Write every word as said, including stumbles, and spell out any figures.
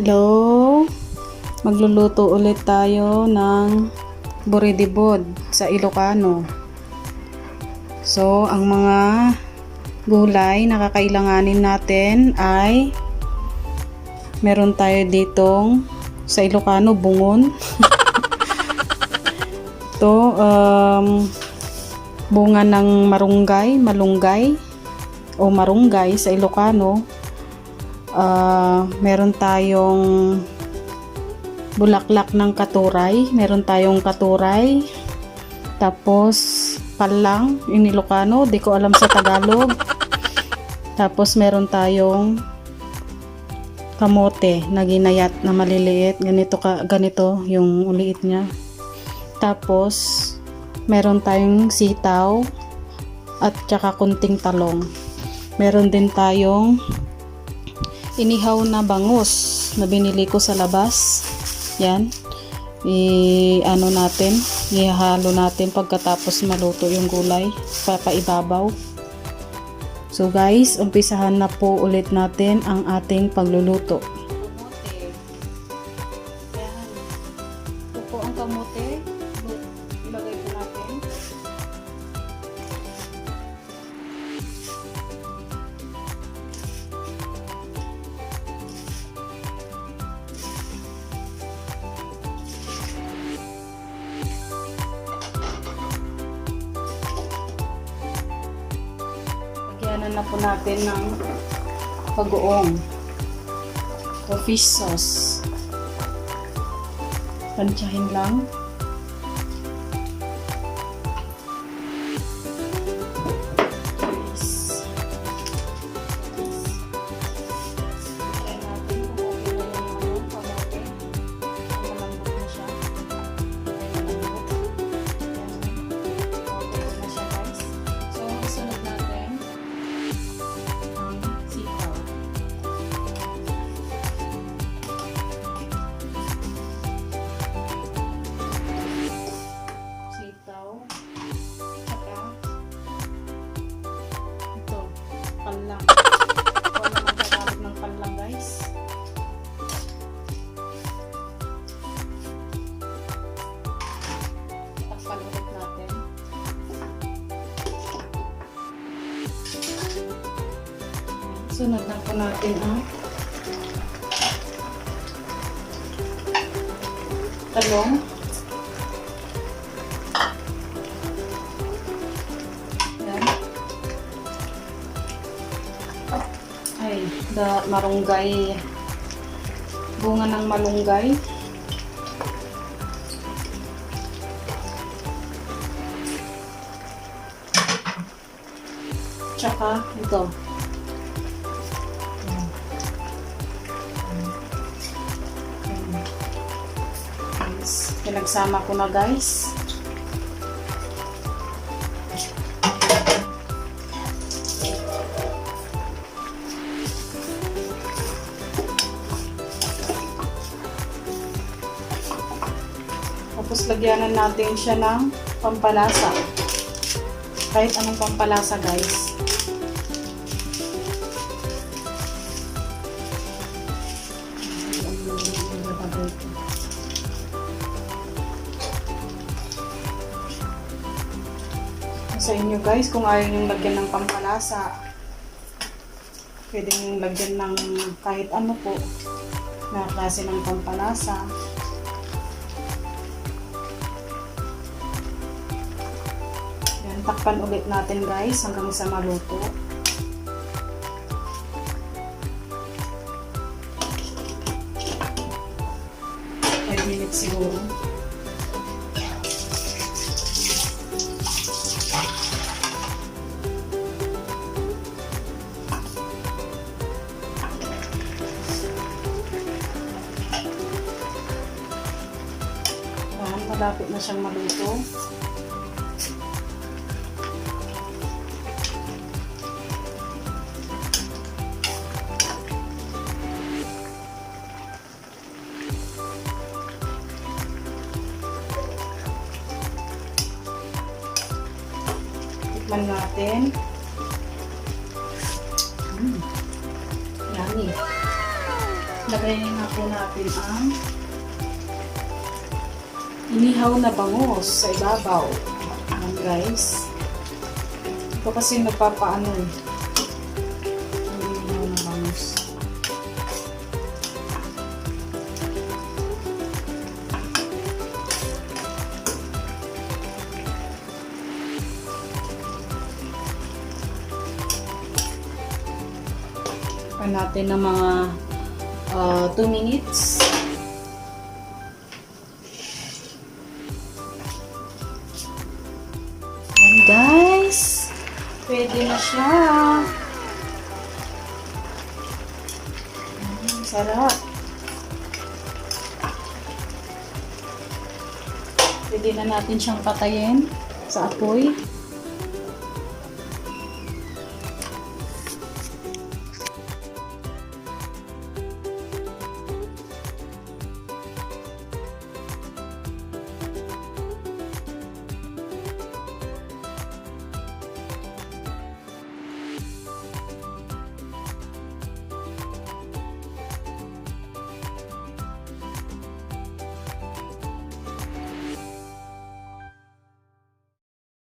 Hello! Magluluto ulit tayo ng buridibod sa Ilocano. So, ang mga gulay na kakailanganin natin ay meron tayo ditong sa Ilocano, bungon. Ito, um, bunga ng marunggay, malunggay, o marunggay sa Ilocano. Ah, meron tayong bulaklak ng katuray, meron tayong katuray, tapos palang in Ilocano, di ko alam sa Tagalog. Tapos meron tayong kamote na ginayat na maliliit, ganito ka, ganito yung uliit niya. Tapos meron tayong sitaw at saka kunting talong. Meron din tayong inihaw na bangus na binili ko sa labas. Yan. I-ano natin, ihalo natin pagkatapos maluto yung gulay. Papaibabaw. So guys, umpisahan na po ulit natin ang ating pagluluto. Yan. Ito po ang kamote. Ilagay po natin. Lagyanan na po natin ng bagoong o fish sauce. Tansyahin lang. Try natin kung okay na yung ano, kamote. Ang malambot na siya. Ay, malambot. Yan. Okay na siya, guys. So, ang isunod natin, ang sitaw. Sitaw. Tsaka ito, panlang. Wala nang Tagalog ng panlang, guys. Takpan ulit natin. Sunod na po natin ang talong. Yan. Ay, da, marunggay. Bunga ng malunggay. Tsaka ito. Ayan. Ayan. Guys, pinagsama ko na, guys. Tapos lagyanan natin siya ng pampalasa. Kahit anong pampalasa, guys. Sa inyo, guys, kung ayaw niyong lagyan ng pampalasa, pwedeng lagyan ng kahit ano po na klase ng pampalasa. Yan, takpan ulit natin, guys, hanggang sa maluto. Five minutes siguro. Yan, malapit na siyang maluto. Tikman natin. Mm. Yummy. Lagay na po natin ang inihaw na bangus sa ibabaw. Ayan, guys. Ito kasi nagpapaano eh. Ang inihaw na bangus. Pa natin ng mga uh, two minutes. Ayan, guys. Pwede na siya. Mm, sarap. Pwede na natin siyang patayin sa apoy.